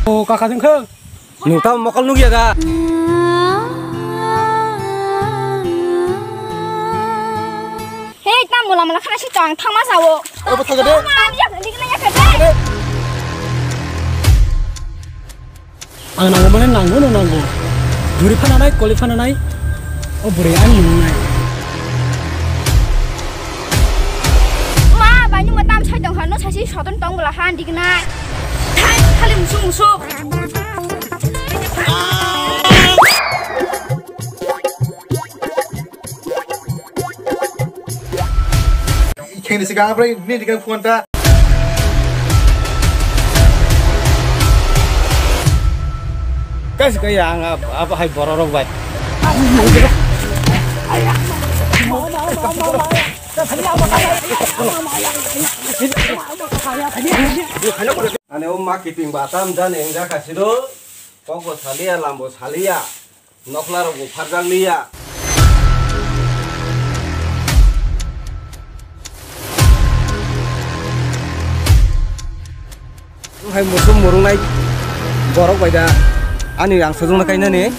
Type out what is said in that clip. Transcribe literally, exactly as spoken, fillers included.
O kaka jeng khe. Nung tamo mokol nukya da? Hei, tamo lama lama khana si tong thangma sao. Abo thaga de. Tamo ani yak dik na yak de. Ang nango mane nango no nango. Duri phana nai, koli phana nai. O bwrwi ani nung nai. Ma, bani ma tam sai tong hano sasi soton tong bula han dik nai. Thai, khali musuk musuk. Khe ni sigang bre ni digang phone ta. Guys, kaya ang ab, ab hai borok rok bai. Ani o marketing ba tam jan engjak ka siro. Kok bo saliya, lam bo saliya. Nokla rok bo pharjak liya. Hai musuk murungnai borok bai da ani ang sojongno kainani.